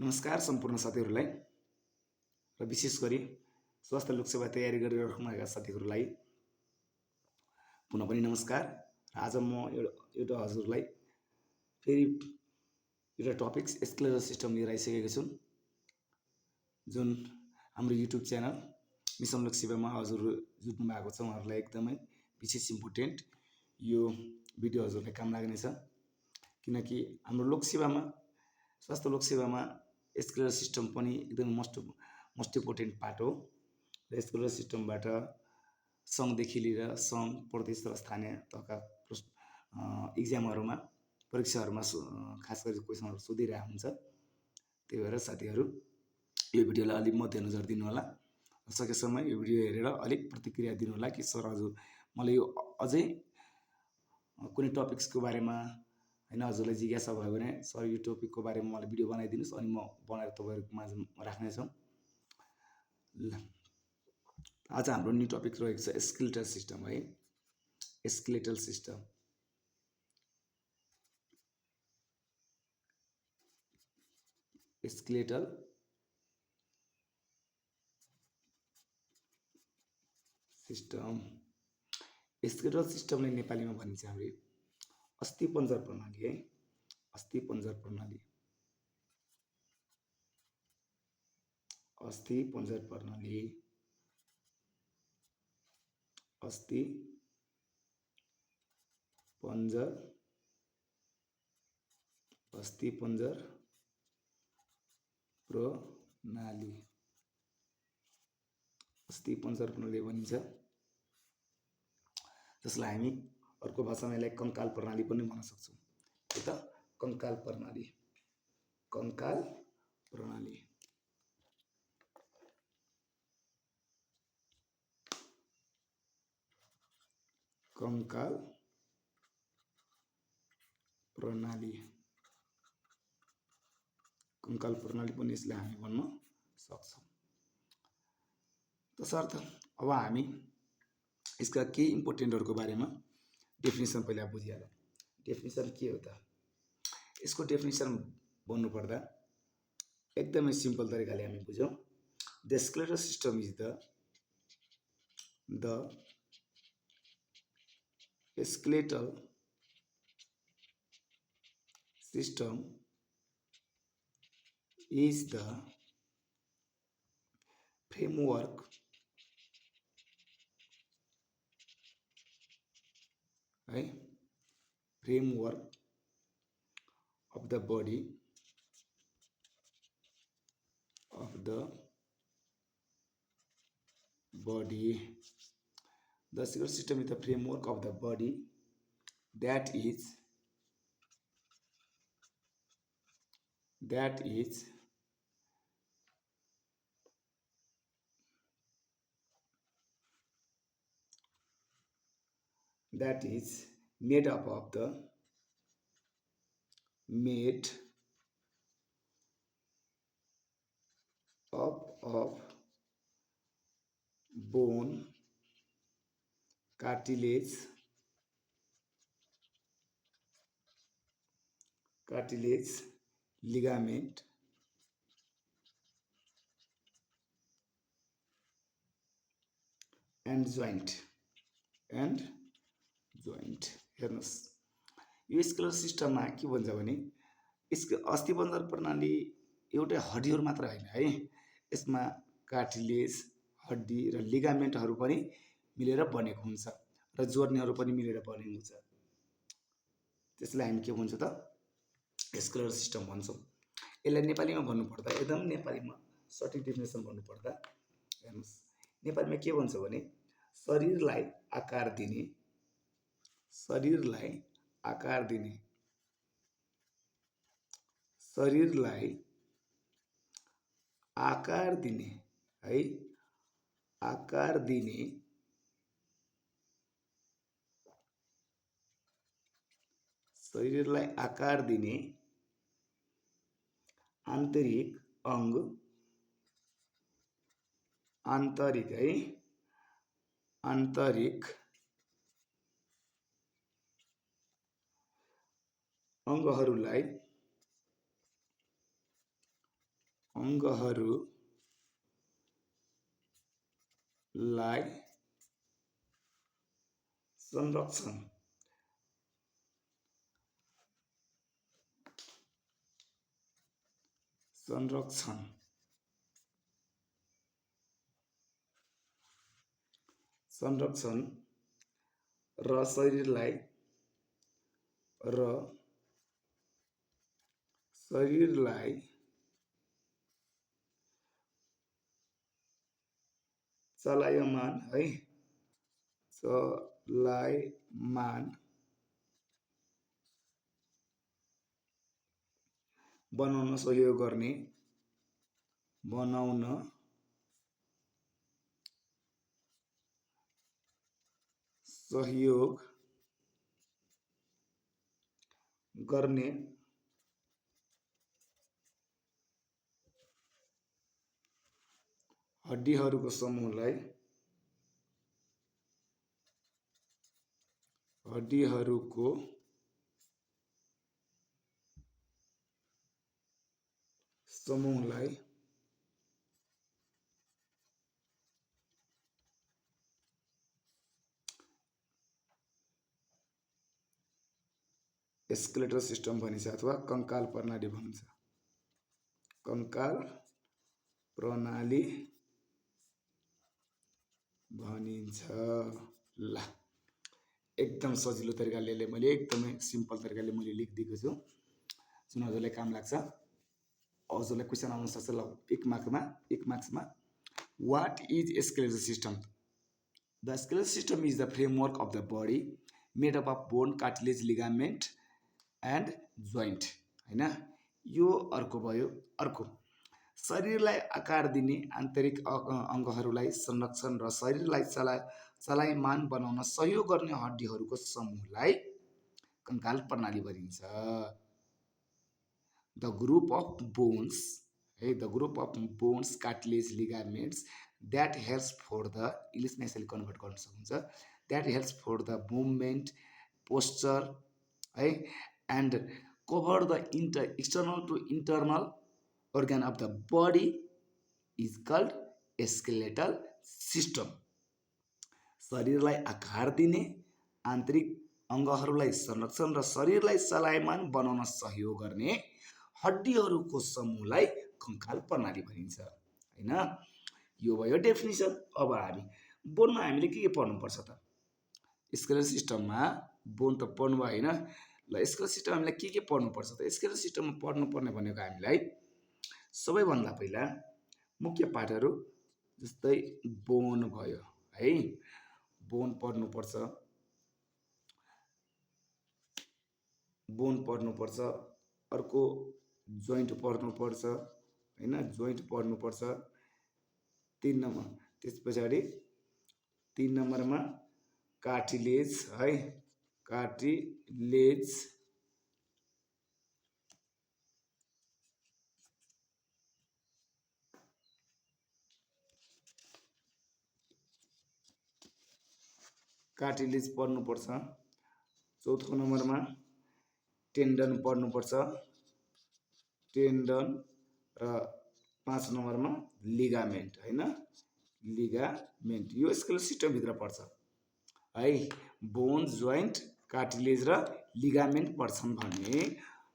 नमस्कार सम्पूर्ण साथीहरूलाई र विशेष गरी स्वास्थ्य लोकसेवा तयारी गरिरहेका साथीहरूलाई पुनः पनि नमस्कार। आज म एउटा हजुरलाई फेरि एउटा टपिक स्क्लेरल सिस्टम लिएर आइसकेको छु, जुन हाम्रो युट्युब च्यानल मिसन लोकसेवामा हजुर जुट्नु भएको छ उहाँहरूलाई एकदमै विशेष इम्पोर्टेन्ट यो भिडियो हजुरलाई काम लाग्नेछ, किनकि हाम्रो लोकसेवामा स्वास्थ्य लोकसेवामा स्क्लेरल सिस्टम पनि एकदम मोस्ट इम्पोर्टेन्ट पार्ट हो र स्क्लेरल सिस्टमबाट सङ्घदेखि लिएर सङ्घ प्रदेश र स्थानीय तहका इक्जामहरूमा परीक्षाहरूमा खास गरी क्वेसनहरू सोधिरहेको हुन्छ। त्यही भएर साथीहरू यो भिडियोलाई अलिक मध्यनजर दिनु होला, सकेसम्म यो भिडियो हेरेर अलिक प्रतिक्रिया दिनु होला कि सर हजुर मलाई यो अझै कुनै टपिक्सको बारेमा हैन हजुरलाई जिज्ञासा भयो भने सर यो टपिकको बारेमा मलाई भिडियो बनाइदिनुस् अनि म बनाएर तपाईहरुको माझमा राख्ने छु। आज हाम्रो न्यू टपिक रहेको छ स्केलेटल सिस्टम है। Skeletal system skeletal system skeletal सिस्टमले नेपालीमा भनिन्छ हाम्रो अस्थिपञ्जर प्रणाली है। अस्थिपञ्जर प्रणाली अस्थिपञ्जर प्रणाली अस्थिपञ्जर प्रणाली अस्थिपञ्जर प्रणाली भनिन्छ, जसलाई हामी अर्को भाषामा यसलाई कंकाल प्रणाली पनि भन्न सक्छौँ। त कंकाल प्रणाली कंकाल प्रणाली कंकाल प्रणाली कंकाल प्रणाली पनि यसलाई हामी भन्न सक्छौँ। तसर्थ अब हामी यसका केही इम्पोर्टेन्टहरुको बारेमा डेफिनेसन पहिला बुझिहालौँ। डेफिनेसन के हो त? यसको डेफिनेसन भन्नुपर्दा एकदमै सिम्पल तरिकाले हामी बुझौँ। The skeletal system is the skeletal system is the framework of the body The skeletal system is the framework of the body that is made up of bone, cartilage, ligament, and joint. हेर्नुस्, यो skeletal सिस्टममा के भन्छ भने यसको अस्थिपञ्जर प्रणाली एउटै हड्डीहरू मात्र हैन है। यसमा कार्टिलेज, हड्डी र लिगामेन्टहरू पनि मिलेर बनेको हुन्छ र जोर्नीहरू पनि मिलेर बनेको हुन्छ। त्यसलाई हामी के भन्छौँ त? स्केलेटल सिस्टम भन्छौँ। यसलाई नेपालीमा भन्नुपर्दा एकदम नेपालीमा सठिक डेफिनेसन भन्नुपर्दा हेर्नुस्, नेपालीमा के भन्छ भने शरीरलाई आकार दिने है, आकार दिने शरीरलाई आकार दिने आन्तरिक अंग आन्तरिक अंगहरूलाई अङ्गहरूलाई संरक्षण संरक्षण संरक्षण र शरीरलाई चलायमान है चलायमान बनाउन सहयोग गर्ने हड्डीहरूको समूहलाई स्केलेटल सिस्टम भनिन्छ अथवा कंकाल प्रणाली भनिन्छ। कंकाल प्रणाली भनिन्छ। ल एकदम सजिलो तरिकाले मैले एकदमै सिम्पल तरिकाले मैले लेखिदिएको छु जुन हजुरलाई काम लाग्छ। हजुरलाई क्वेसन आउन सक्छ। ल एक मार्क्समा what is skeletal system? The skeletal system is the framework of the body made up of bone cartilage ligament and joint हैन। यो अर्को भयो। अर्को शरीरलाई आकार दिने आन्तरिक अङ्गहरूलाई संरक्षण र शरीरलाई चलायमान बनाउन सहयोग गर्ने हड्डीहरूको समूहलाई कंकाल प्रणाली भनिन्छ। The group of bones cartilage ligaments that helps for the इङ्ग्लिसमा यसरी कन्भर्ट गर्न सक्नुहुन्छ। That helps for the movement posture है and cover the external to internal organ of the body is called skeletal system। शरीरलाई आकार दिने आन्तरिक अङ्गहरूलाई संरक्षण र शरीरलाई चलायमान बनाउन सहयोग गर्ने हड्डीहरूको समूहलाई कंकाल प्रणाली भनिन्छ हैन। यो भयो डेफिनिसन। अब हामी बोनमा हामीले के पढ्नुपर्छ त? स्केलेटल सिस्टममा बोन त पढ्नु भयो हैन। ल स्केलेटल सिस्टम हामीलाई के पढ्नुपर्छ त? स्केलेटल सिस्टममा पढ्नुपर्ने भनेको हामीलाई सबैभन्दा पहिला मुख्य पाठहरू जस्तै बोन भयो है, बोन पढ्नुपर्छ। अर्को जोइन्ट पढ्नुपर्छ हैन, जोइन्ट पढ्नुपर्छ। 3 नम्बर त्यस पछाडि 3 नम्बरमा कार्टिलेज है, कार्टिलेज पढ्नुपर्छ। 4थो नम्बरमा टेन्डन पढ्नुपर्छ, टेन्डन र 5 नम्बरमा लिगामेन्ट हैन, लिगामेन्ट। यो स्केलेटल सिस्टम भित्र पर्छ है। बोन, जोइन्ट, कार्टिलेज र लिगामेन्ट पर्छन् भने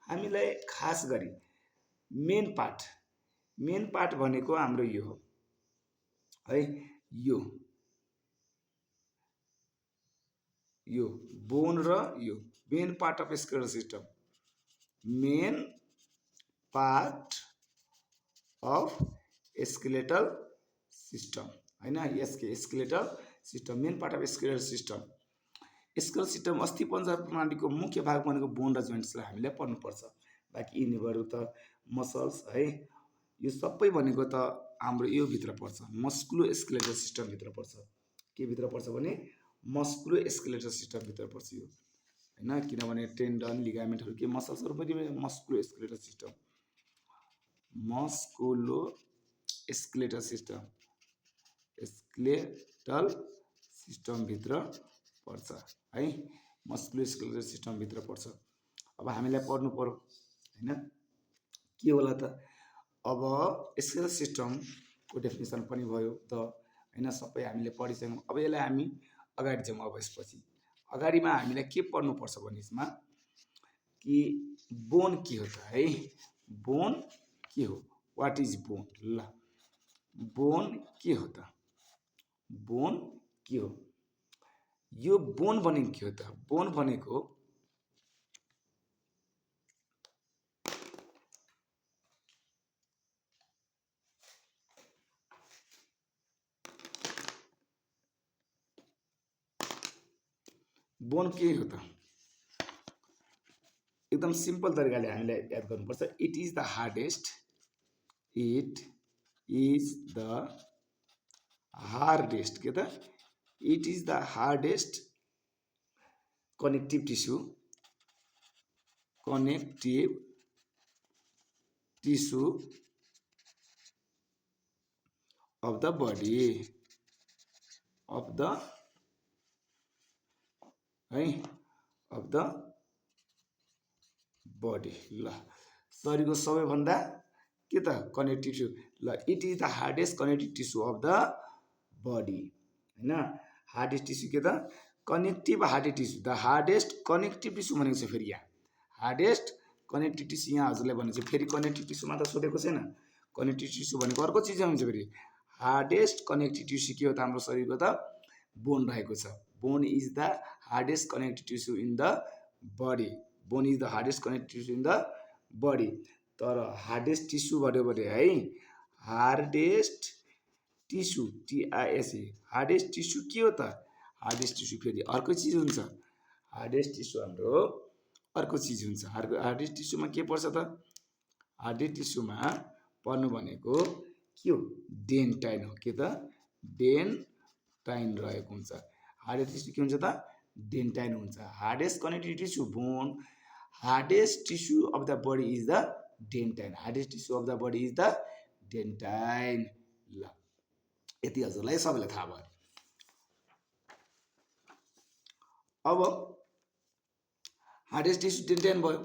हामीलाई खास गरी मेन पार्ट भनेको हाम्रो यो हो है। यो बोन र यो main part of skeletal system, main part of skeletal system हैन। यसके skeletal system main part of skeletal system. Skeletal system अस्थिपञ्जर प्रणालीको मुख्य भाग भनेको बोन र जोइन्ट्सलाई हामीले पढ्नुपर्छ। बाँकी यिनीहरू त मसल्स है, यो सबै भनेको त हाम्रो यो भित्र पर्छ, मस्कुलो स्केलेटल सिस्टम भित्र पर्छ। के भित्र पर्छ भने मस्कुलो स्केलेटल सिस्टम भित्र पर्छ यो हैन। किनभने टेन्डन, लिगामेन्टहरू के मसल्सहरू पनि मस्कुलो स्केलेटल सिस्टम भित्र पर्छ है, मस्कुलो स्केलेटल सिस्टम भित्र पर्छ। अब हामीलाई पढ्नु पर्यो हैन, के होला त? अब स्केलर सिस्टमको डेफिनेसन पनि भयो त होइन, सबै हामीले पढिसक्यौँ। अब यसलाई हामी अगाडि जाउँ। अब यसपछि अगाडिमा हामीलाई के पढ्नुपर्छ भने यसमा कि बोन के हो त है, बोन के हो, वाट इज बोन। ल बोन के हो त, बोन के हो, यो बोन भनेको के हो त, बोन भनेको बोन के हो त, एकदम सिम्पल तरिकाले हामीलाई याद गर्नुपर्छ। It is the hardest, it is the hardest के त, it is the hardest connective tissue, connective tissue of the body, of the है, of the body। ल शरीरको सबैभन्दा के त कनेक्टिभ टिस्यू। ल it is the hardest connective tissue of the body होइन, हार्डेस्ट टिस्यू के त connective hardest tissue, the hardest connective tissue भनेको छ। फेरि यहाँ हार्डेस्ट कनेक्टिभ टिस्यू यहाँ हजुरलाई भनेको छ। फेरि कनेक्टिभ टिस्यू मात्र सोधेको छैन, कनेक्टिभ टिस्यू भनेको अर्को चिज हुन्छ। फेरि हार्डेस्ट कनेक्टिभ टिस्यू के हो त हाम्रो शरीरको त, बोन रहेको छ। Bone is the hardest connective tissue in the body, bone is the hardest connective tissue in the body. तर हार्डेस्ट टिस्यू भन्यो भने है, hardest tissue T I S E, hardest tissue के हो त, हार्डेस्ट टिस्यू फेरि अर्को चिज हुन्छ। हार्डेस्ट टिस्यू हाम्रो अर्को चिज हुन्छ। हार्डेस्ट टिस्यूमा के पर्छ त, हार्डेस्ट टिस्यूमा पर्नु भनेको के हो, डेन्टाइन हो। के त डेन्टाइन रहेको हुन्छ। हार्डेस्ट टिस्यू के हुन्छ त, डेन्टाइन हुन्छ। Hardest connective tissue bone, hardest tissue of the body is the dentine, hardest tissue of the body is the dentine. ल यति हजुरलाई सबैलाई थाहा भयो। अब हार्डेस्ट टिस्यू डेन्टाइन भयो,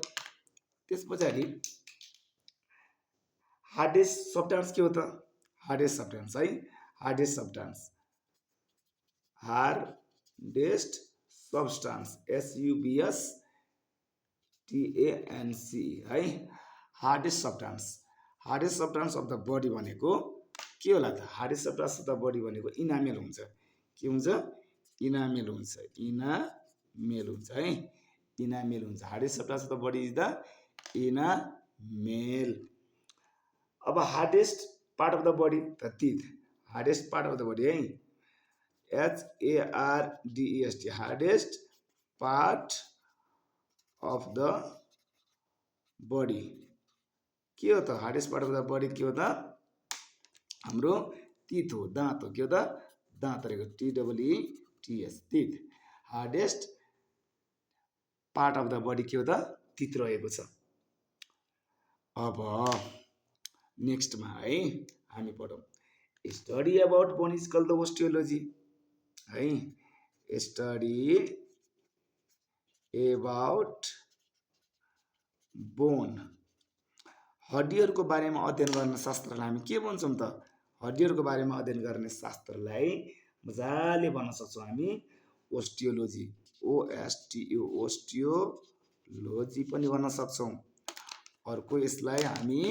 त्यस पछाडि हार्डेस्ट सब्स्टान्स के हो त, हार्डेस्ट सब्स्टान्स है, hardest substance, hardest substance SUBSTANC है, hardest substance, hardest substance of the body भनेको के होला त, hardest substance of the body भनेको इनामेल हुन्छ। के हुन्छ, इनामेल हुन्छ, इनामेल हुन्छ है, इनामेल हुन्छ। Hardest substance of the body is the enamel. अब hardest part of the body त teeth, hardest part of the body है, HARDEST, hardest part of the body के हो त, hardest part of the body के हो त, हाम्रो टिथ हो, दाँत हो। के हो त, दाँत रहेको, TEETH, teeth. Hardest part of the body के हो त, टिथ रहेको छ। अब नेक्स्टमा है हामी पढौँ, study about bone is called the osteology है, स्टडी एबाउट बोन, हड्डीहरूको बारेमा अध्ययन गर्ने शास्त्रलाई हामी के भन्छौँ त, हड्डीहरूको बारेमा अध्ययन गर्ने शास्त्रलाई मजाले भन्न सक्छौँ हामी ओस्टियोलोजी, OSTO, ओस्टियोलोजी पनि भन्न सक्छौँ। अर्को यसलाई हामी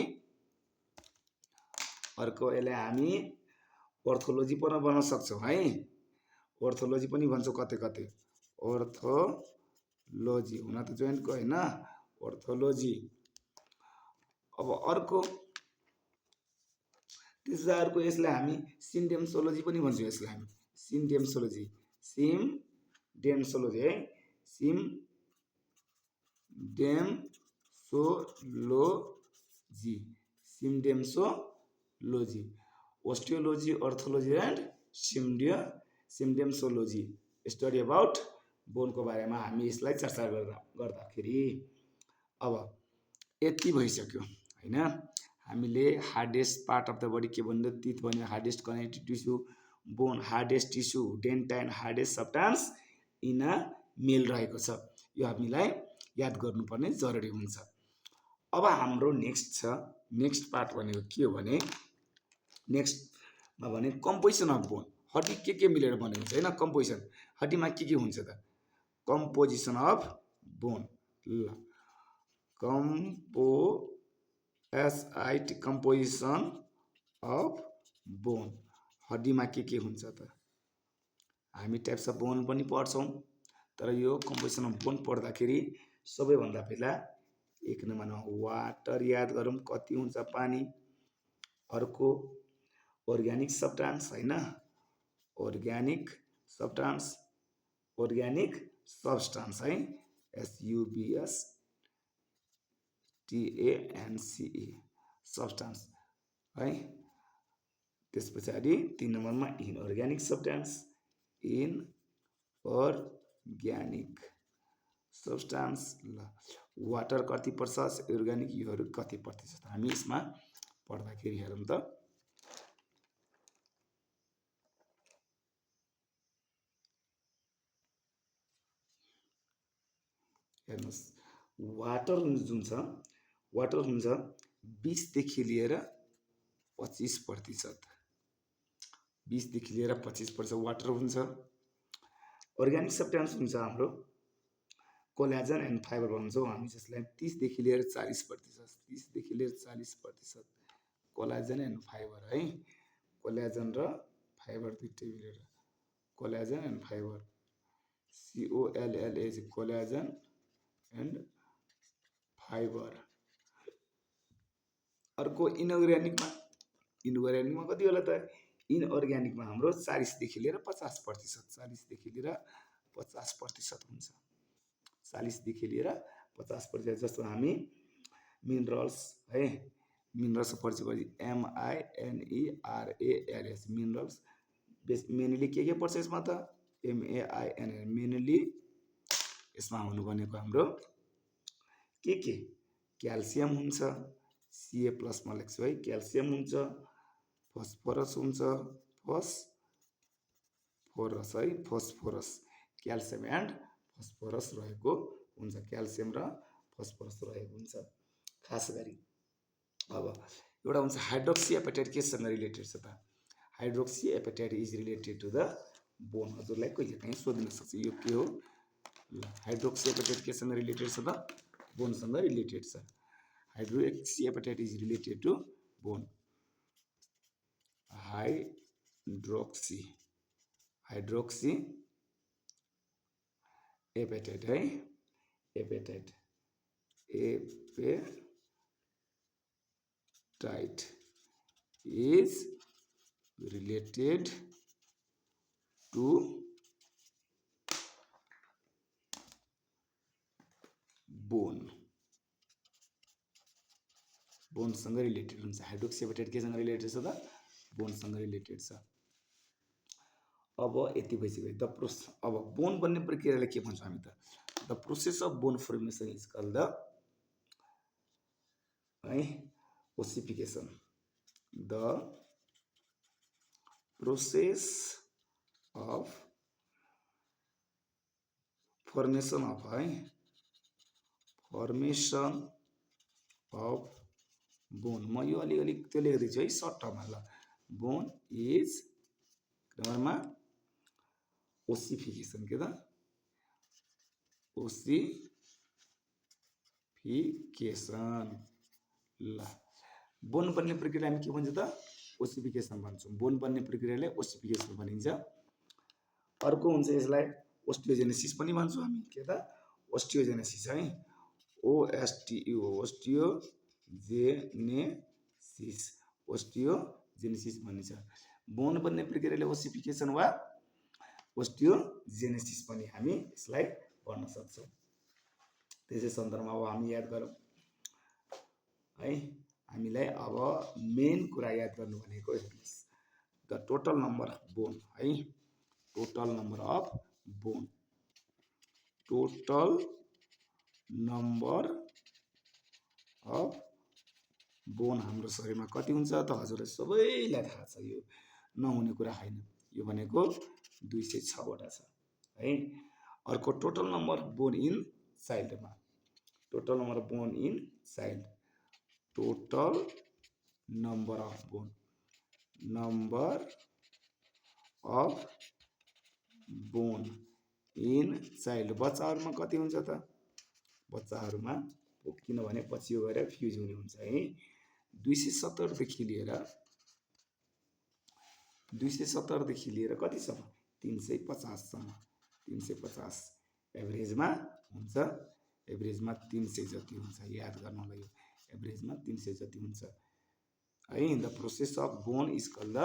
ओर्थोलोजी पनि भन्न सक्छौँ है, ओर्थोलोजी पनि भन्छौँ कतै कतै, ओर्थोलोजी हुन त जोइन्टको होइन, ओर्थोलोजी। अब अर्को त्यसै अर्को यसलाई हामी सिन्डेम्सोलोजी पनि भन्छौँ। यसलाई हामी सिन्डेम्सोलोजी, सिमडेम्सोलोजी है, सिमडेम्सोलोजी, सिमडेम्सोलोजी, ओस्टियोलोजी, अर्थोलोजी एन्ड सिमडेम्सोलोजी, स्टडी अबाउट बोनको बारेमा हामी यसलाई चर्चा गर्दाखेरि अब यति भइसक्यो होइन। हामीले hardest part of the body के भन्यो, टिथ भन्यो, hardest connective tissue bone, hardest tissue dentine, hardest substance enamel रहेको छ। यो हामीलाई याद गर्नुपर्ने जरुरी हुन्छ। अब हाम्रो नेक्स्ट पार्ट भनेको के हो भने नेक्स्टमा भने कम्पोजिसन अफ बोन। हड्डी के मिलेर बनेको हुन्छ होइन कम्पोजिसन। हड्डीमा के हुन्छ त कम्पोजिसन अफ बोन। ल कम्पोजिसन अफ बोन हड्डीमा के हुन्छ त हामी टाइप्स अफ बोन पनि पढ्छौँ तर यो कम्पोजिसन अफ बोन पढ्दाखेरि सबैभन्दा पहिला 1 नम्बरमा वाटर याद गरौँ कति हुन्छ पानी। अर्को अर्ग्यानिक सब्स्टान्स होइन अर्ग्यानिक सब्स्टान्स है SUBSTANCE सब्स्टान्स है। त्यस पछाडि 3 नम्बरमा इनअर्ग्यानिक सब्स्टान्स इनअर्ग्यानिक सब्स्टान्स। ल वाटर कति पर्छ अर्ग्यानिक योहरू कति प्रतिशत हामी यसमा पढ्दाखेरि हेरौँ त। हेर्नुहोस् वाटर जुन छ वाटर हुन्छ 20 देखि लिएर 25%। 20 देखि लिएर 25% वाटर हुन्छ। अर्ग्यानिक सब्स्टान्स हुन्छ हाम्रो कोलाजन एन्ड फाइबर भन्छौँ हामी जसलाई 30 देखि लिएर 40%। 30 देखि लिएर 40% कोलाजन एन्ड फाइबर है। कोलाजन र फाइबर दुईटै मिलेर collagen and fibre COLLA collagen and fibre. अर्को इनअर्ग्यानिकमा कति होला त इनअर्ग्यानिकमा हाम्रो 40 देखि लिएर 50%। 40 देखि लिएर 50% हुन्छ। 40 देखि लिएर 50% जस्तो हामी मिनरल्स है मिनरल्स पढ्छौँ MINERALS मिनरल्स मेनली के पर्छ यसमा त MAIN मेनली यसमा हुनु भनेको हाम्रो के क्याल्सियम हुन्छ Ca+ मा लेख्छु है क्याल्सियम हुन्छ फस्फरस हुन्छ फस्फोरस क्याल्सियम एन्ड फस्फोरस रहेको हुन्छ। क्याल्सियम र फस्फोरस रहेको हुन्छ खास गरी। अब एउटा हुन्छ हाइड्रोक्सी एपेटाइट केसँग रिलेटेड छ त hydroxy apatite is related to the bone. हजुरलाई कहिलेकाहीँ सोध्न सक्छ यो के हो। हाइड्रोक्सी एपेटाइट केसँग रिलेटेड छ त बोनसँग रिलेटेड छ। Hydroxy apatite is related to bone. Hydroxy apatite है apatite is related to bone सँग रिलेटेड हुन्छ। हाइड्रोक्सी एपेटाइट केसँग रिलेटेड छ त बोनसँग रिलेटेड छ। अब यति भइसक्यो द प्रोसेस। अब बोन बन्ने प्रक्रियालाई के भन्छौँ हामी त the process of bone formation is called the ossification. The process of formation of bone. म यो अलिअलि त्यो लेख्दैछु है सर्ट टर्ममा। ल बोन इज ग्रामरमा ओसिफिकेसन के त ओसिफिकेसन। ल बोन बन्ने प्रक्रिया हामी के भन्छ त ओसिफिकेसन भन्छौँ। बोन बन्ने प्रक्रियालाई ओसिफिकेसन भनिन्छ। अर्को हुन्छ यसलाई ओस्टियोजेनेसिस पनि भन्छौँ हामी के त ओस्टियोजेनेसिस है ओस्टियोजेनेसिस भनिन्छ। बोन बन्ने प्रक्रियाले ओसिफिकेसन वा ओस्टियोजेनेसिस पनि हामी यसलाई भन्न सक्छौँ। त्यसै सन्दर्भमा अब हामी याद गरौँ है। हामीलाई अब मेन कुरा याद गर्नु भनेको हेर्नुहोस् the total number of bone है टोटल नम्बर अफ बोन हाम्रो शरीरमा कति हुन्छ त हजुरलाई सबैलाई थाहा छ। यो नहुने कुरा होइन। यो भनेको 206 वटा छ है। अर्को टोटल नम्बर बोन इन चाइल्डमा total number bone in child total number of bone, number of bone in child. बच्चाहरूमा कति हुन्छ त? बच्चाहरूमा किनभने पछि यो गएर फ्युज हुने हुन्छ है। 270 देखि लिएर कतिसम्म? 350 सम्म। 350 एभरेजमा हुन्छ, एभरेजमा 300 जति हुन्छ। याद गर्नलाई यो एभरेजमा 300 जति हुन्छ है। The process of bone is called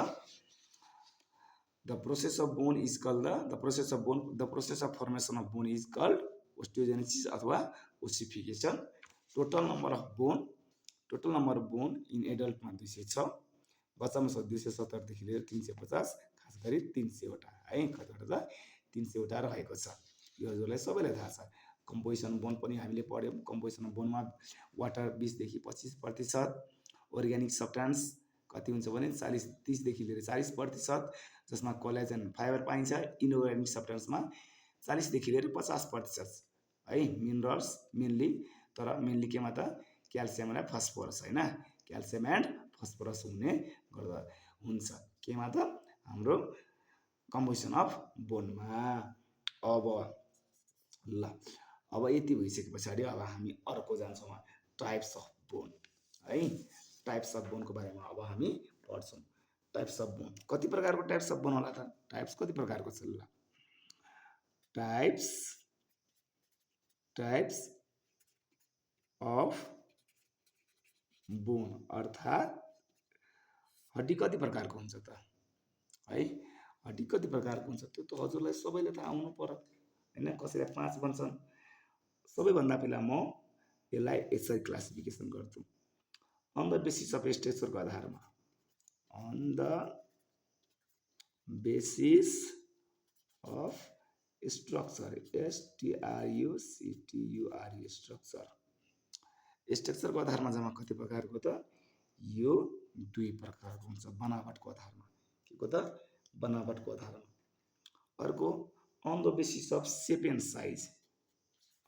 the process of formation of bone is called osteogenesis अथवा ossification. Total number of bone in एडल्टमा 200 छ, बच्चामा 270 देखि लिएर 350, खास गरी 300 वटा है। कतिवटा त 300 वटा रहेको छ। यो हजुरलाई सबैलाई थाहा छ। कम्पोजिसन बोन पनि हामीले पढ्यौँ। कम्पोजिसन बोनमा वाटर 20 देखि 25%, अर्ग्यानिक सब्स्टान्स कति हुन्छ भने 30 देखि लिएर 40%, जसमा कोलाजन फाइबर पाइन्छ। इनअर्ग्यानिक सब्स्टान्समा 40 देखि लिएर 50% है। मिनरल्स मेनली केमा त क्याल्सियम र फस्फोरस हैन, क्याल्सियम एन्ड फस्फोरस हुने गर्दा हुन्छ केमा त हाम्रो कम्पोजिसन अफ बोनमा। अब यति भइसके पछाडि अब हामी अर्को जान्छौँ, टाइप्स अफ बोन है। टाइप्स अफ बोनको बारेमा अब हामी पढ्छौँ। टाइप्स अफ बोन, कति प्रकारको टाइप्स अफ बोन होला त? टाइप्स कति प्रकारको छ ल? टाइप्स अफ बोन अर्थात् हड्डी कति प्रकारको हुन्छ त है? हड्डी कति प्रकारको हुन्छ त्यो त हजुरलाई सबैले थाहा हुनु पर्यो हैन। कसैले 5 भन्छन्। सबैभन्दा पहिला म यसलाई यसरी क्लासिफिकेसन गर्छु, अन द बेसिस अफ स्ट्रक्चरको आधारमा। On the basis of structure, STRUCTURE, स्ट्रक्चरको आधारमा जम्मा कति प्रकारको त? यो 2 प्रकारको हुन्छ, बनावटको आधारमा। के को त? बनावटको आधारमा। अर्को on the basis of shape and size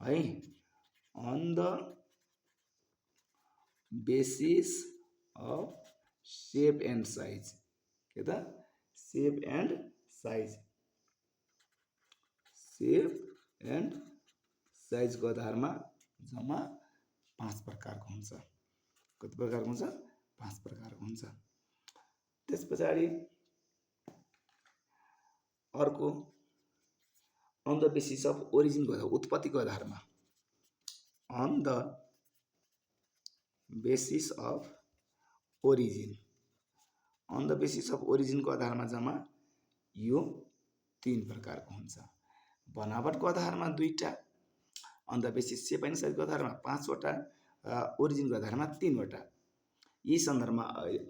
है। On the basis of shape and size, के त? सेप एन्ड साइजको आधारमा जम्मा 5 प्रकारको हुन्छ। कति प्रकारको हुन्छ? 5 प्रकारको हुन्छ। त्यस पछाडि अर्को अन द बेसिस अफ ओरिजिनको, उत्पत्तिको आधारमा। On the basis of origin, on the basis of ओरिजिनको आधारमा जम्मा यो 3 प्रकारको हुन्छ। बनावटको आधारमा 2टा, on the basis shape and साइजको आधारमा 5 वटा, ओरिजिनको आधारमा 3 वटा। यी सन्दर्भमा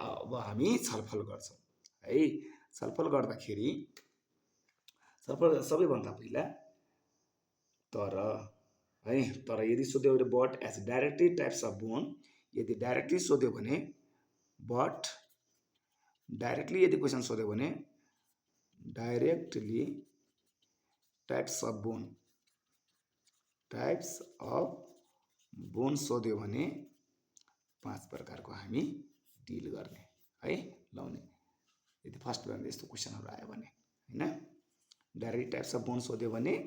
अब हामी छलफल गर्छौँ है। छलफल गर्दाखेरि सबैभन्दा पहिला तर यदि सोध्यो भने but as directly types of bone, यदि डाइरेक्टली सोध्यो भने बट, डाइरेक्टली यदि क्वेसन सोध्यो भने डाइरेक्टली टाइप्स अफ बोन सोध्यो भने 5 प्रकारको हामी डिल गर्ने है, लाउने। यदि फर्स्ट बेला यस्तो क्वेसनहरु आयो भने हैन, डाइरेक्ट टाइप्स अफ बोन सोध्यो भने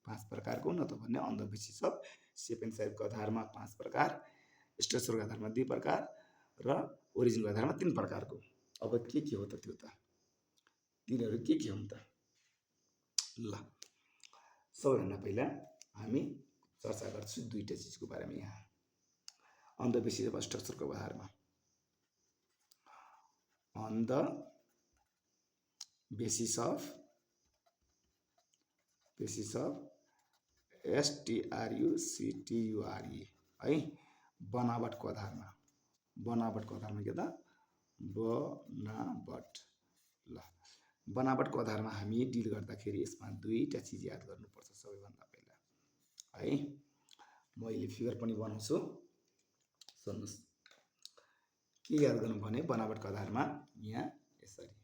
5 प्रकारको, न त भने on the basis of shape and साइजको आधारमा 5 प्रकार, स्ट्रक्चरको आधारमा 2 प्रकार र ओरिजिनको आधारमा 3 प्रकारको। अब के हो त त्यो त? तिनीहरू के हुन् त? ल, सबैभन्दा पहिला हामी चर्चा गर्छौँ 2टा चिजको बारेमा यहाँ। अन द बेसिस अफ स्ट्रक्चरको आधारमा, on the basis of STRUCTURE है, बनावटको आधारमा। बनावटको आधारमा के त? बनावट। ल, बनावटको आधारमा हामी डिल गर्दाखेरि यसमा 2टा चिज याद गर्नुपर्छ सबैभन्दा पहिला है। म अहिले फिगर पनि बनाउँछु, सुन्नुस्। के याद गर्नु भने बनावटको आधारमा यहाँ यसरी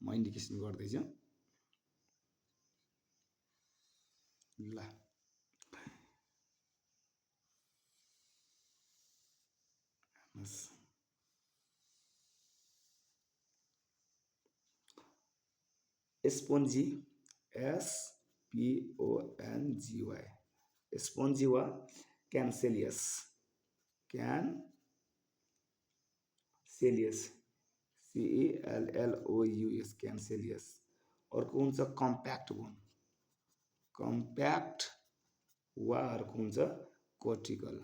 म इन्डिकेसन गर्दैछु। ल, Yes. Spongy, SPONGY, spongy वा cancellous, cancellous, CELLOUS, cancellous. अर्को हुन्छ कम्प्याक्ट बोन, कम्प्याक्ट वा अर्को हुन्छ cortical,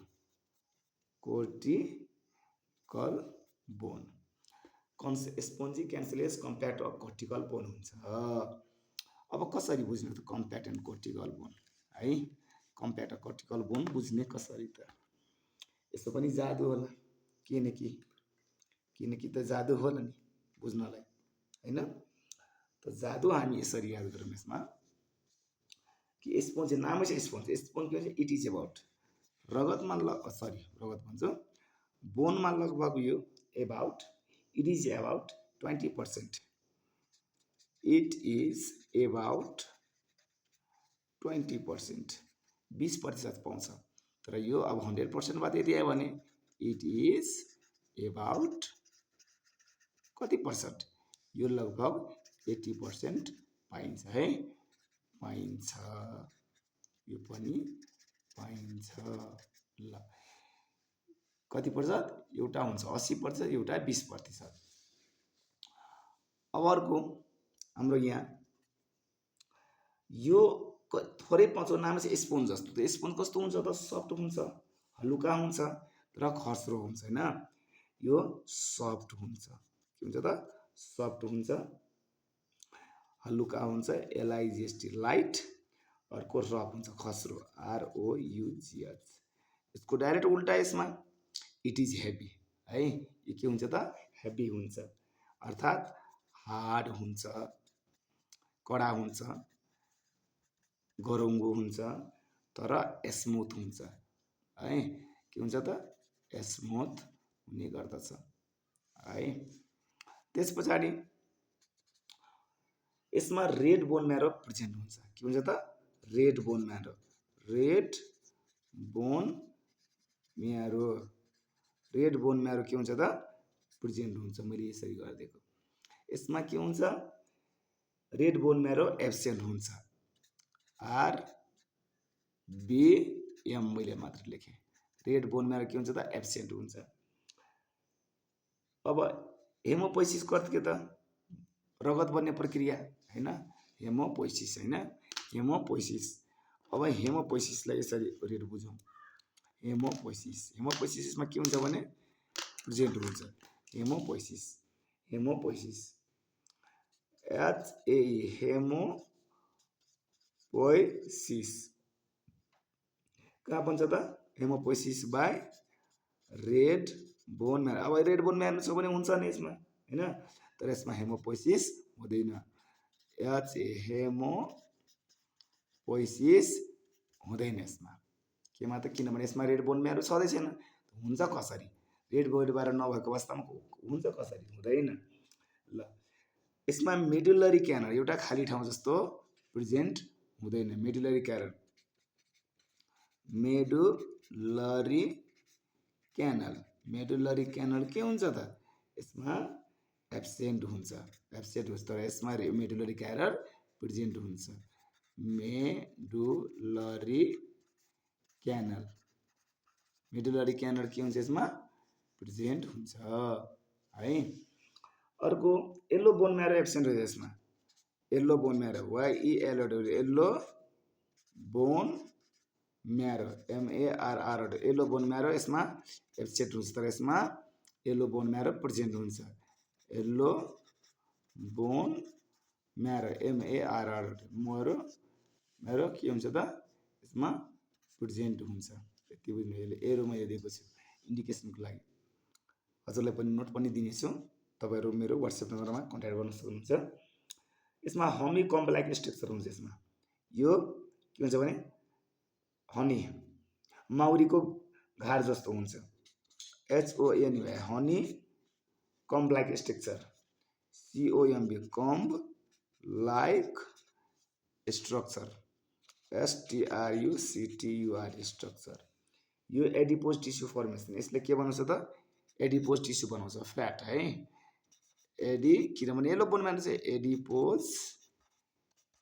cortical bone. Spongy, क्यान्सलेस, compact र कोर्टिकल बोन हुन्छ। अब कसरी बुझ्ने त कम्प्याक्ट एन्ड कोर्टिकल बोन है? कम्प्याक्ट र कोर्टिकल बोन बुझ्ने कसरी त? यसो पनि जादु होला, किनकि त जादु होला नि बुझ्नलाई, हैन? त जादु हामी यसरी याद गरौँ यसमा कि स्पोन्ज नामै छ स्पोन्ज। स्पोन्ज के भन्छ? इट इज अबाउट रगतमा रगत भन्छ, बोनमा लगभग यो about, it is about 20%. It is about 20%, 20% पाउँछ। तर यो अब 100% बाट यदि आयो भने it is about कति पर्सेन्ट? यो लगभग 80% पाइन्छ है, पाइन्छ, यो पनि पाइन्छ। ल कति प्रतिशत? एउटा हुन्छ 80%, एउटा 20%। अब अर्को हाम्रो यहाँ यो थोरै पचो नाम चाहिँ स्पोन्ज जस्तो। त स्पोन्ज कस्तो हुन्छ त? सफ्ट हुन्छ, हलुका हुन्छ र खस्रो हुन्छ हैन? यो सफ्ट हुन्छ, के हुन्छ त? सफ्ट हुन्छ, हलुका हुन्छ, LIGHT लाइट, अर्को रफ हुन्छ, खस्रो, ROUGH। यसको डाइरेक्ट उल्टा यसमा इट इज हेभी है, यो के हुन्छ त? हेभी हुन्छ, अर्थात् हार्ड हुन्छ, कडा हुन्छ, गरुङ्गो हुन्छ, तर स्मुथ हुन्छ है। के हुन्छ त? स्मुथ हुने गर्दछ है। त्यस पछाडि यसमा रेड बोन म्यारो प्रेजेन्ट हुन्छ। के हुन्छ त? Red bone marrow, red bone marrow, red bone marrow के हुन्छ त? प्रेजेन्ट हुन्छ। मैले यसरी गरिदिएको। यसमा के हुन्छ? रेड बोन म्यारो एब्सेन्ट हुन्छ, RBM मैले मात्र लेखेँ। रेड बोन म्यारो के हुन्छ त? एब्सेन्ट हुन्छ। अब हेमोपोइसिसको अर्थ के त? रगत बन्ने प्रक्रिया हैन? हेमोपोइसिस हैन? हेमोपोइसिस। अब हेमोपोइसिसलाई यसरी रेड बुझौँ। हेमोपोइसिस, हेमोपोइसिसमा के हुन्छ भने प्रेजेन्ट हुन्छ हेमोपोइसिस, हेमोपोइसिस, HAE, हेमोपोइसिस कहाँ बन्छ त? हेमोपोइसिस बाई रेड बोन म्यारो। अब रेड बोन म्यारो छ भने हुन्छ नि यसमा हैन? तर यसमा हेमोपोइसिस हुँदैन, HAE, हेमोपोइसिस हुँदैन यसमा। केमा त? किनभने यसमा रेड बोन म्यारो छँदै छैन। हुन्छ कसरी? रेड बोन म्यारो नभएको अवस्थामा हुन्छ कसरी? हुँदैन। ल यसमा मेडुलरी क्यानल एउटा खाली ठाउँ जस्तो प्रेजेन्ट हुँदैन। Medullary canal, medullary canal, medullary canal के हुन्छ त? यसमा एब्सेन्ट हुन्छ, एब्सेन्ट हुन्छ, तर यसमा मेडुलरी क्यानल प्रेजेन्ट हुन्छ। मेडुलरी क्यानल, मेडुलरी क्यानल के हुन्छ? यसमा प्रेजेन्ट हुन्छ है। अर्को येल्लो बोन म्यारो एब्सेन्ट हुन्छ यसमा। Yellow bone marrow, YELLO, yellow bone marrow, MARR, yellow bone marrow यसमा एब्सेन्ट हुन्छ, तर यसमा येल्लो बोन म्यारो प्रेजेन्ट हुन्छ। Yellow bone marrow, MARR, marrow के हुन्छ त? यसमा प्रेजेन्ट हुन्छ। यति बुझ्नु। एरो मैले दिएको छु इन्डिकेसनको लागि। हजुरलाई पनि नोट पनि दिनेछु, तपाईहरु मेरो WhatsApp नम्बरमा कन्ट्याक्ट गर्न सक्नुहुन्छ। यसमा हनी कम्ब लाइक स्ट्रक्चर हुन्छ। यसमा यो के हुन्छ भने हनी, माउरीको घार जस्तो हुन्छ, HONY, honey comb like structure, COMB, comb like structure, STRUCTUR, structure. यो एडिपोज टिस्यु फर्मेसन। यसले के बनाउँछ त? एडिपोज टिस्यु बनाउँछ फ्याट है। किनभने येलो बोन म्यारो चाहिँ adipose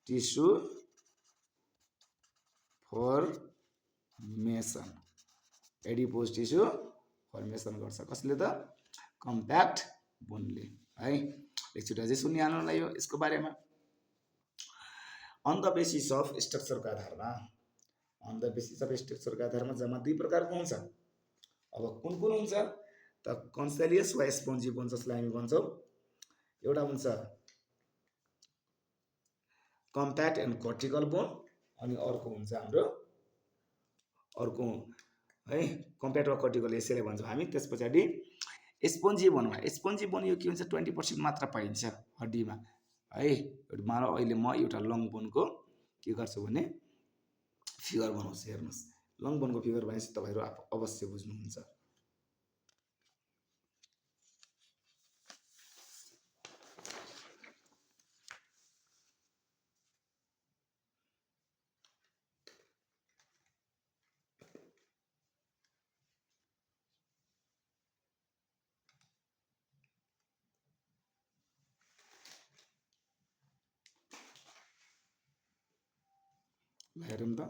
tissue formation, adipose tissue formation गर्छ कसले त कम्प्याक्ट बोनले है। एकचोटि अझै सुनिहाल्नुलाई यो यसको बारेमा। अन द बेसिस अफ स्ट्रक्चरको आधारमा, अन द बेसिस अफ स्ट्रक्चरको आधारमा जम्मा 2 प्रकारको हुन्छ। अब कुन कुन हुन्छ त कन्सेलियस वा स्पोन्जी बोन जसलाई हामी भन्छौँ। एउटा हुन्छ कम्प्याक्ट एन्ड कर्टिकल बोन, अनि अर्को हुन्छ हाम्रो अर्को है कम्प्याक्ट वा कर्टिकल यसैलाई भन्छौँ हामी। त्यस पछाडि स्पोन्जी बोनमा, स्पोन्जी बोन यो के हुन्छ 20% मात्र पाइन्छ हड्डीमा है। मानव अहिले म एउटा लङ बोनको के गर्छु भने फिगर बनाउँछु, हेर्नुहोस् लङ बोनको फिगर भनेपछि तपाईँहरू अवश्य बुझ्नुहुन्छ। हेरौँ त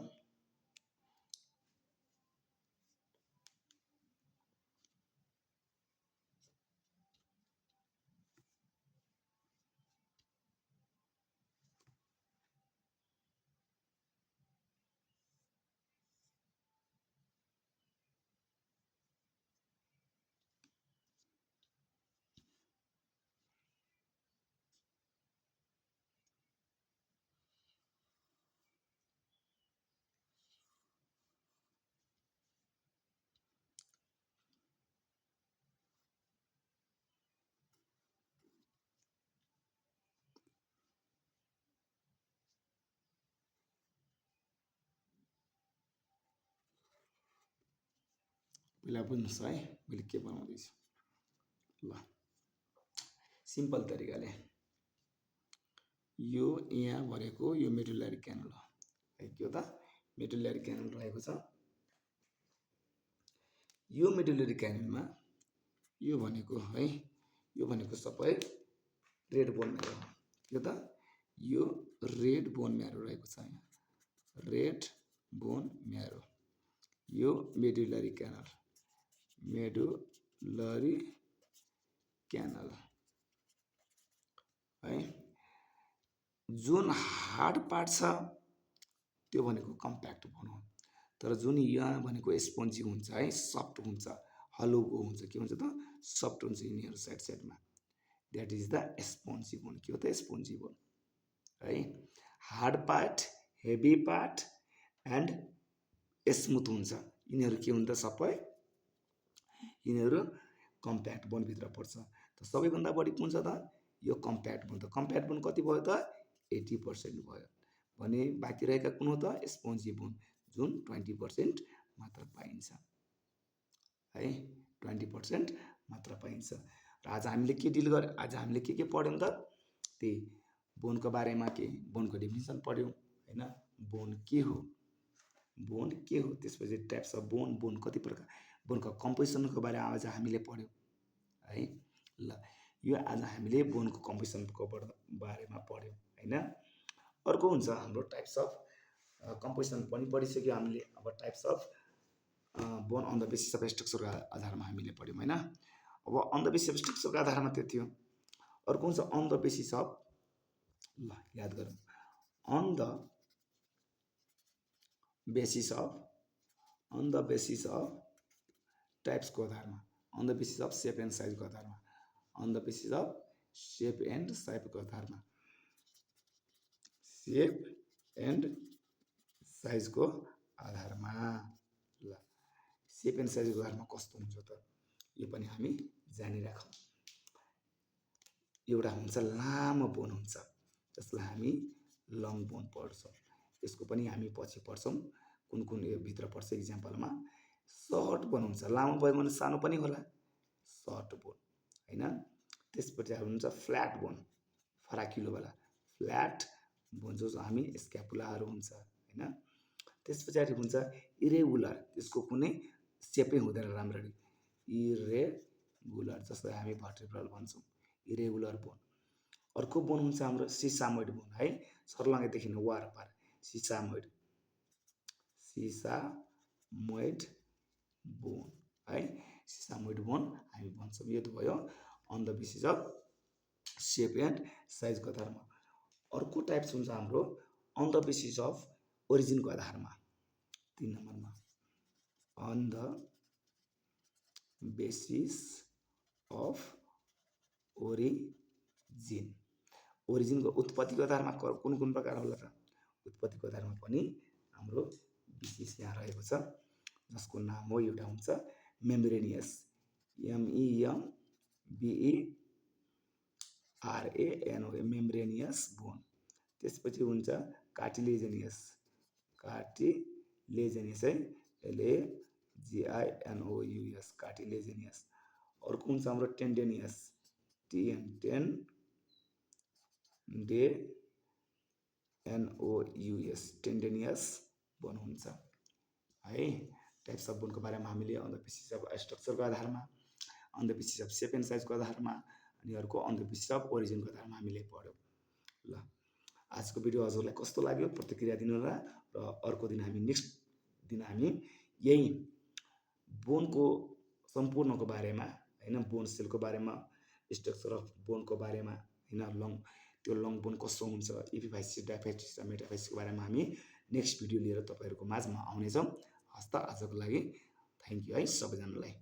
पहिला बुझ्नुहोस् है मैले के बनाउँदैछु। ल सिम्पल तरिकाले यो यहाँ भरेको यो मेडुलरी क्यानल हो है, के हो त मेडुलरी क्यानल रहेको छ। यो मेडुलरी क्यानलमा यो भनेको है, यो भनेको सबै रेड बोन म्यारो हो। यो त यो रेड बोन म्यारो रहेको छ यहाँ, रेड बोन म्यारो। यो मेडुलरी क्यानल, मेडुलरी क्यानल है। जुन हार्ड पार्ट छ त्यो भनेको कम्प्याक्ट बोन हो, तर जुन यहाँ भनेको स्पोन्जी हुन्छ है, सफ्ट हुन्छ, हलुको हुन्छ, के हुन्छ त सफ्ट हुन्छ यिनीहरू साइड साइडमा, that is the spongy bone. के हो त स्पोन्जी बोन है। Hard part, heavy part and smooth हुन्छ, यिनीहरू के हुन्छ सबै यिनीहरू कम्प्याक्ट बोनभित्र पर्छ। त सबैभन्दा बढी कुन छ त यो कम्प्याक्ट बोन। त कम्प्याक्ट बोन कति भयो त 80% भयो भने बाँकी रहेका कुन हो त स्पोन्जी बोन जुन 20% मात्र पाइन्छ है, 20% मात्र पाइन्छ। र आज हामीले के डिल गर्यौँ, आज हामीले के पढ्यौँ त त्यही बोनको बारेमा, के बोनको डेफिनिसन पढ्यौँ होइन, बोन के हो, बोन के हो, त्यसपछि टाइप्स अफ बोन, बोन कति प्रकार, बोनको कम्पोजिसनको बारेमा आज हामीले पढ्यौँ है। ल यो आज हामीले बोनको कम्पोजिसनको बारेमा पढ्यौँ होइन। अर्को हुन्छ हाम्रो टाइप्स अफ कम्पोजिसन पनि पढिसक्यो हामीले। अब types of bone on the basis of स्ट्रक्चरको आधारमा हामीले पढ्यौँ होइन। अब अन द बेसिस अफ स्ट्रक्चरको आधारमा त्यो थियो। अर्को हुन्छ अन द बेसिस अफ, ल याद गरौँ, on the basis of, on the basis of टाइप्सको आधारमा, on the basis of shape and साइजको आधारमा, on the basis of shape and साइजको आधारमा, सेप एन्ड साइजको आधारमा। ल सेप एन्ड साइजको आधारमा कस्तो हुन्छ त यो पनि हामी जानिराखौँ। एउटा हुन्छ लामो बोन हुन्छ जसलाई हामी लङ बोन पढ्छौँ, यसको पनि हामी पछि पढ्छौँ कुन कुन यो भित्र पर्छ। इक्जाम्पलमा सर्ट बोन हुन्छ, लामो भयो भने सानो पनि होला सर्ट बोन होइन। त्यसपछि हुन्छ फ्ल्याट बोन, फराकिलोवाला फ्ल्याट बोन जो हामी स्क्यापुलाहरू हुन्छ होइन। त्यस पछाडि हुन्छ इरेगुलर, त्यसको कुनै सेपै हुँदैन राम्ररी, रेगुलर, जसलाई हामी भर्टिब्रल भन्छौँ, इरेगुलर बोन। अर्को बोन हुन्छ हाम्रो सिसामोइड बोन है, सर्लङ्गैदेखि वारपार सिसामोइड बोन है, सिसामोइड बोन हामी भन्छौँ। यो त भयो on the basis of shape and साइजको आधारमा। अर्को टाइप्स हुन्छ हाम्रो अन द बेसिस अफ ओरिजिनको आधारमा। 3 नम्बरमा अन द बेसिस अफ ओरिजिनको उत्पत्तिको आधारमा कुन कुन प्रकार होला त? उत्पत्तिको आधारमा पनि हाम्रो विशेष यहाँ रहेको छ, जसको नाम हो, एउटा हुन्छ मेम्ब्रेनियस, MEMBERANO मेम्ब्रेनियस बोन। त्यसपछि हुन्छ कार्टिलेजिनियस है, LAGINOUS कार्टिलेजिनियस। अर्को हुन्छ हाम्रो टेन्डेनियस, TENDENOUS टेन्डेनियस बोन हुन्छ है। टाइप्स अफ बोनको बारेमा हामीले अन द बेसिस अफ स्ट्रक्चरको आधारमा, on the basis of shape and साइजको आधारमा, अनि अर्को अन द बेसिस अफ ओरिजिनको आधारमा हामीले पढ्यौँ। ल, आजको भिडियो हजुरलाई कस्तो लाग्यो प्रतिक्रिया दिनुहोला, र अर्को दिन हामी नेक्स्ट दिन हामी यही बोनको सम्पूर्णको बारेमा होइन, बोन सेलको बारेमा, स्ट्रक्चर अफ बोनको बारेमा होइन, त्यो लङ बोन कस्तो हुन्छ, एपिफाइसिस, डायफाइसिस र मेटाफाइसिसको बारेमा हामी नेक्स्ट भिडियो लिएर तपाईँहरूको माझमा आउनेछौँ। हस्त आजको लागि थ्याङ्क यू है सबैजनालाई।